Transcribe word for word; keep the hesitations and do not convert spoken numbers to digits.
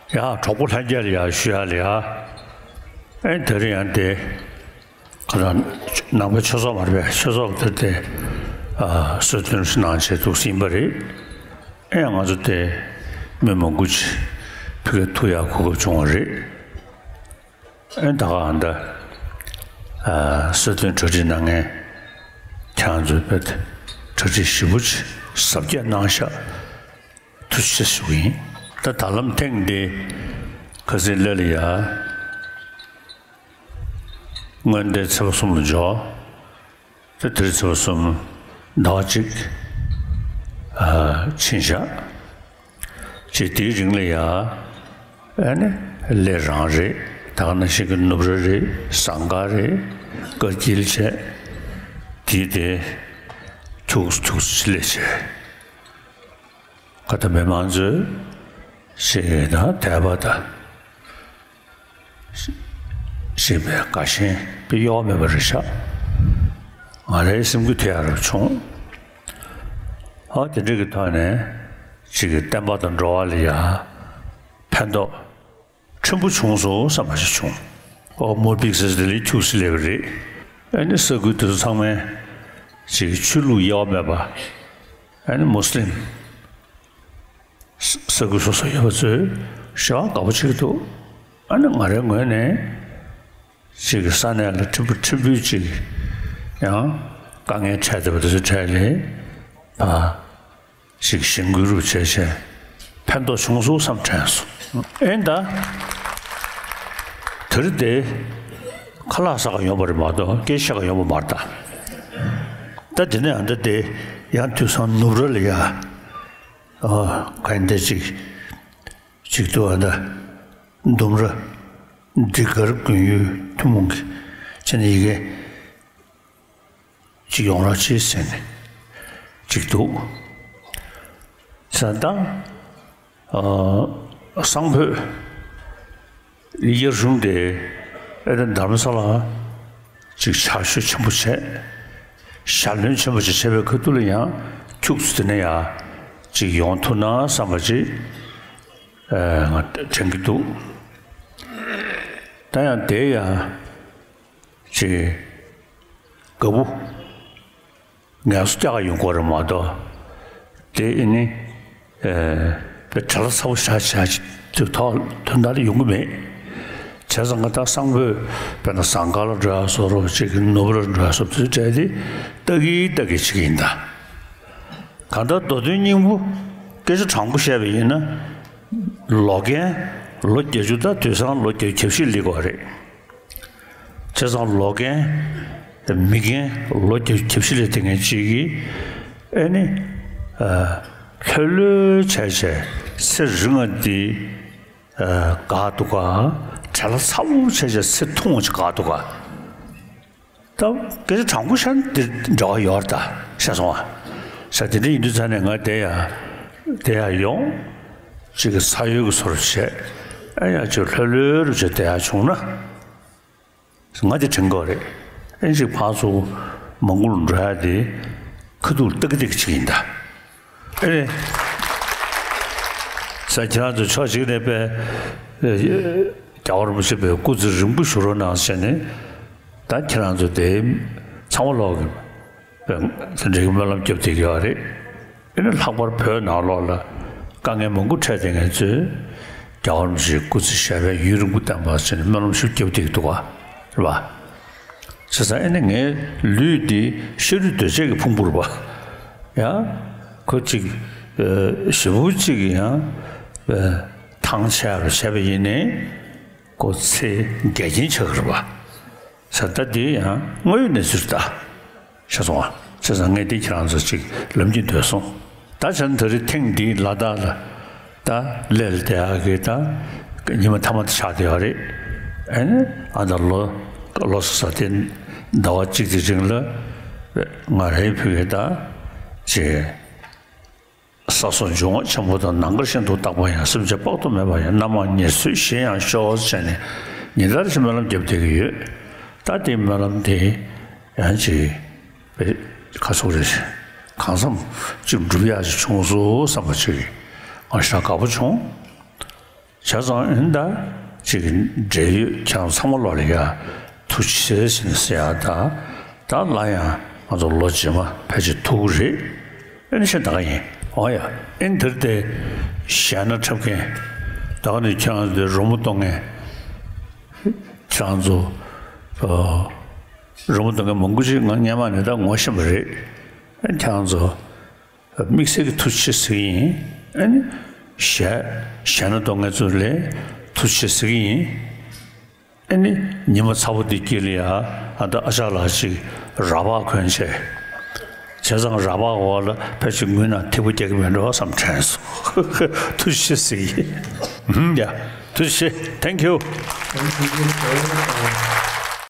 ཡ་གྲོགས་པོ་ལྷན་རྒྱས་ལ་ཡ་ཞུ་ཡ་ལ་ཡ། ཨེ་དེ་རིང་ཡང་དེ་ག་ད་ནང་པའི་ཆོས་ཚོགས་མ་རེད་པས། ཆོས་ཚོགས་དེར་དེ་ཨ་གསོལ་སྟོན་གནང་བྱས་འདུག་ཟིན་པ་རེད། ཨེ་ང་ཚོ་དེ་མི་མང་པོ་ཅིག་ཕ་གིར་ཐུག་ཡ་གོ་སྐབས་བྱུང་བ་རེད། ཨེ་ད་ག་ཨ་ད་ཨ་གསོལ་སྟོན་གྲ་སྒྲིག་གནང་མཁན་ཁྱེད་རང་ཚོའི་དཔེ་གྲ་སྒྲིག་ཞིབ་པོ་ཅིག་གཟབ་རྒྱས་གནང་ཤག་ཐུགས་རྗེ་ཆེ་ཞུ་གི་ཡིན། ད་ད་ལམ་ཐེངས་འདི་ཁ་སང་སླེབས་ལ་ཡ། སྔོན་དེ་ཚེས་པ་གསུམ་ལ་འབྱོར། ད་དེ་རིང་ཚེས་པ་གསུམ་ཟླ་བ་གཅིག་ཨ་ཕྱིན་བཞག་ཅེས་དེའི་རིང་ལ་ཡ། ཨ་ནི་སླེ་རང་རེད། ད་ག་ནང་བཞིན་གྱི་ནུབ་ར་རེད། ཟངས་དཀར་རེད། དཀར་སྐྱིལ་བྱས། དེའི་དེ་ཁྱུག་ཁྱུག་ཅིག་སླེ་བྱས། ཁ་ད་མི་མང་ཚོས་ཞིག་དང་དད་པ་དང་ཞིག་པའི་དགའ་ཞེན་པའི་གཡོ་བ་མེད་པ་རེད་ཤག་ང་རའི་སེམས་འགུལ་ཐེབས་ཡ་རབ་བྱུང་། ཨ་དེ་འདྲ་གི་ཐོག་ནས་ཅིག་གི་བསྟན་པ་དང་འགྲོ་བ་ལ་ཡ་ཕན་ཐོགས་ཕྲན་བུ་བྱུང་སོང་བསམ་པ་ཞིག་བྱུང་། ཨོ་མོ་པིག་ཟེར་དེ་ལས་ཁྱུག་སེ་སླེབས་པ་རེད། ཨ་ནི་ས་ཁུལ་དེ་ཚོ་ཚང་མས་ཅིག་ཆོས་ལུགས་དབྱེ་བ་མེད་པ། ཨ་ནི་མུ་སི་ལིམ་ས་ཁུལ་སོ་སོ་ཡོད་པ་ཚོས་ཞེ་དྲག་དགའ་པོ་བྱེད་ཀྱི་འདུག་ཨ་ནི་ང་རའི་ངོས་ནས་ཅིག་གི་ས་གནས་ལ་ཕྲན་བུ་ཕྲན་བུ་ཅིག་ཡང་དཀའ་ངལ་འཕྲད་བསྡད་པ་དེ་ཚོའི་གྲས་ལས་ཨ་ཅིག་གཞན་སྐུལ་རུ་བྱས་བྱས་ཕན་ཐོགས་བྱུང་སོང་བསམ་དྲན་སོང་། ཨེ་ད་དེ་རིང་དེ་ཁ་ལག་ཟ་ག་ཡོང་པ་རེད་མ་གཏོགས་སྐད་ཆ་བཤད་ག་ཡོང་པ་མ་རེད་ད། ད་དེ་ནས་ཨ་ད་དེ་ཡང་དུས་སང་ནུབ་ར་ལ་ཡ། ཨ་ག་ཡིན་དེ་ཅིག་ཅིག་ཏུ་ཨ་ད་ལྡུམ་ར་འབྲི་གར་དགོན་ཡུལ་ཐུན་མོང་གི་ཅི་ནས་ཡི་གེ་ཅིག་ཡོང་རོགས་བྱེད་ཟེར་ནས་ཅིག་འདུག་ས་ད་ཨ་སང་ཕོད་དབྱར་གཞུང་དེ་ཨེ་ད་དྷ་རམ་ས་ལ་ཅིག་ཕྱག་ཤུལ་ཆེན་པོ་བྱས། ཞལ་འདོན་ཆེན་པོ་ཅིག་བྱས་པའི་ཁ་ཐུག་ལ་ཡང་ཁྱུག་ཙམ་དེ་ནས་ཡང་ཅིག་ཡོང་ཐུབ་ན་བསམ་པ་ཅིག་ཨ་ང་དྲན་གྱི་འདུག་ད་ཡང་དེ་ཡང་ཅིག་དགའ་པོ་ངལ་གསོ་རྒྱག་ག་ཡོང་དགོས་རེད་མ་གཏོགས། དེ་ཨེ་ནི་ཨེ་དཔེ་བྲེལ་བ་ཚ་པོ་བཞག་བཞག་ཅིག་དུས་ཐོག་དོན་དག་ལ་ཡོང་གི་མེད། བྱས་ཙང་ང་ད་སང་ཕོད་དཔེར་ན་ཟངས་དཀར་ལ་འགྲོ་ཡ་བཟོ་འདྲ་ཅིག་ནུབ་ར་འགྲོ་ཡ་བཟོ་འདྲ་ཅིག་དེ་ལྟ་གི་ལྟ་གི་བྱེད་ཀྱི་ཡིན་ད། གང་ལྟར་མདོ་དོན་སྙིང་པོ་སྐད་ཆ་དྲང་པོ་བཤད་པ་ཡིན་ན། ལོ་རྒན་ལོ་བརྒྱད་ཅུ་ད་དུས་སང་ལོ་བརྒྱད་ཅུ་གྱ་བཞི་སླེབས་ཀྱི་ཡོད་རེད། བྱས་ཙང་ལོ་རྒན་མི་རྒན་ལོ་བརྒྱད་ཅུ་གྱ་བཞི་སླེབས་བསྡད་མཁན་ཅིག་གིས་ཨེ་ནི་ཨ་ལྷོད་ལྷོད་བྱས་བྱས་ཚེ་རིང་བ་འདི་ཨ་དགའ་འདུག་ག་བྲེལ་བ་ཚ་པོ་བྱས་བྱས་ཚེ་ཐུང་བ་ཅིག་དགའ་འདུག་ག་ད་སྐད་ཆ་དྲང་པོ་བཤད་ན་དེ་འབྲེལ་བ་ཡོད་རེད་ད། ཤེས་སོང་ཨ། ས་དེ་འདྲ་ཡིན་དུས་ཙང་ནས་ང་དེ་ཡ་དེ་ཡ་ཡོང་། ཅིག་གི་ས་ཡོལ་གྱི་བཟོ་འདྲ་བྱས། ཨ་ཡ་ཅིག་ལྷོད་ལྷོད་རུ་བྱས་བསྡད་ཡ་བྱུང་ན། ང་དེ་དྲན་གྱི་ཡོད་རེད། ཨ་ཅིག་ཕར་ཚུར་མང་པོ་ལ་འགྲོ་ཡ་དེ་ཁ་ཐུག་ལ་ལྟ་གི་ལྟ་གི་ཅིག་ཡིན་ད། ཨེ། ས་ཁྱེད་རང་ཚོ་ཕྱོགས་གཅིག་ནས་པས། རྒྱལ་བ་རིན་པོ་ཆེ་པའི་སྐུ་ཚེ་རིང་པོ་བཞུགས་རོགས་གནང་ཟེར་ནས། ད་ཁྱེད་རང་ཚོ་དེ་ཚང་མ་ལོག་གི་པས་དེ་འདྲའི་སྨོན་ལམ་རྒྱབ་བསྡད་ཀྱི་ཡོད་རེད། ཨེ་ནི་ལྷག་པར་བོད་ནང་ལོགས་ལ་དཀའ་ངལ་མང་པོ་འཕྲད་བསྡད་མཁན་ཚོས་རྒྱལ་བ་རིན་པོ་ཆེའི་སྐུ་ཚེ་ཞབས་པད་ཡུན་རིང་པོ་བརྟན་པ་ཟེར་ནས་སྨོན་ལམ་ཞིག་རྒྱབ་བསྡད་ཀྱི་འདུག་ག་རེད་པ། བྱས་ཙང་ཨེ་ནི་ངའི་ལུས་འདི་ཤ་རུས་གདོས་བཅས་ཀྱི་ཕུང་པོ་རེད་པ། ཡ། ཁོ་གཅིག་ཨ་ཞེ་པོ་གཅིག་ཡང་ཨ་ཐང་ཆད་རུ་བྱས་པ་ཡིན་ནའི་ཁོ་ཚེ་འགལ་རྐྱེན་ཆགས་ཀྱི་རེད་པ། ས་ད་འདི་ཡང་དངོས་ཡོད་གནས་ཚུལ་རེད་ད། ཤེས་སོང་ཨ། བྱས་ཙང་ངས་འདི་ཁྱེད་རང་ཚོ་གཅིག་ལབ་སྙིང་འདོད་སོང་། ད་བྱས་ན་ད་རེས་ཐེངས་འདིའི་ལ་དྭགས་ལ་ད་སླེབས་བསྡད་ཡག་གི་ད་ཉི་མ་མཐའ་མ་དེ་ཆགས་བསྡད་ཡོད་རེད། ཨ་ནི་ཨ་ད་ལོ་ལོ་གསར་དེ་ཟླ་བ་གཅིག་དེ་རིང་ལ་ང་རའི་ཕ་གི་ད་ཅིག་ས་སོགས་འབྱུང་བ་ཆེན་པོ་དང་ནམ་མཁའ་བཞིན་དུ་རྟག་པ་ཡང་། སེམས་ཅན་དཔག་ཏུ་མེད་པ་ཡང་། རྣམ་མང་ཉེར་འཚོའི་གཞན་ཡང་ཤོག་ཟེར་ནས་ཉིན་ལྟར་གྱི་སྨོན་ལམ་རྒྱབ་བསྡད་ཀྱི་ཡོད། ད་དེའི་སྨོན་ལམ་དེ་ཡང་ཅིག་པའི་ཁ་སོགས་རེ་གང་འཚམ་ཅིག་འགྲུབ་ཡག་ཅིག་བྱུང་སོང་བསམ་པ་ཅིག་ང་ཞེ་དྲག་དགའ་པོ་བྱུང་། བྱས་ཙང་ཨེ་ནི་ད་ཅིག་འབྲེལ་ཡོད་ཁྱེད་རང་ཚང་མ་ལོག་ལ་ཡ་ཐུགས་རྗེ་ཆེ་ཟེར་ནས་ཟེར་ཡ། ད་ད་སླར་ཡང་ང་ཚོ་ལོ་རྗེས་མ་ཕལ་ཆེར་ཐུག་གི་རེད། ཨེ་ནི་ཤ་ད་ག་ཡིན། འོ་ཡ། ཨེ་ནི་དེར་དེ་ཞལ་སྣ་འཁྲབ་མཁན་ད་ག་ནི་ཁྱེད་རང་ཚོ་རོལ་མོ་གཏོང་མཁན། ཁྱེད་རང་ཚོ་ཨ་རོལ་མོ་གཏོང་མཁན་མང་པོ་ཅིག་ང་སྔོན་མ་ནས་ད་ངོ་ཤེས་པ་རེད། ཨེ་ནི་ཁྱེད་རང་ཚོ་དམིགས་བསལ་གྱི་ཐུགས་རྗེ་ཆེ་ཟེར་གྱི་ཡིན། ཨ་ནི་ཞལ་ཞལ་སྣ་གཏོང་མཁན་ཚོ་ལ་ཐུགས་རྗེ་ཆེ་ཟེར་གྱི་ཡིན། ཨ་ནི་ཉི་མ་ཚ་པོ་འདི་དཀྱིལ་ལ་ཡ་ཨ་ད་ཨ་ཅག་ལགས་ཅིག་ར་ལྤགས་གོན་བྱས། བྱས་ཙང་ར་ལྤགས་འོག་ལ་ཕལ་ཆེར་ངུས་ན་ཐིགས་པ་རྒྱག་གི་མེད་འགྲོ་བསམ་དྲན་སོང་། ཐུགས་རྗེ་ཆེ་ཟེར་གྱི་ཡིན། ཧུམ། ཡ། ཐུགས་རྗེ་ཆེ། Thank you།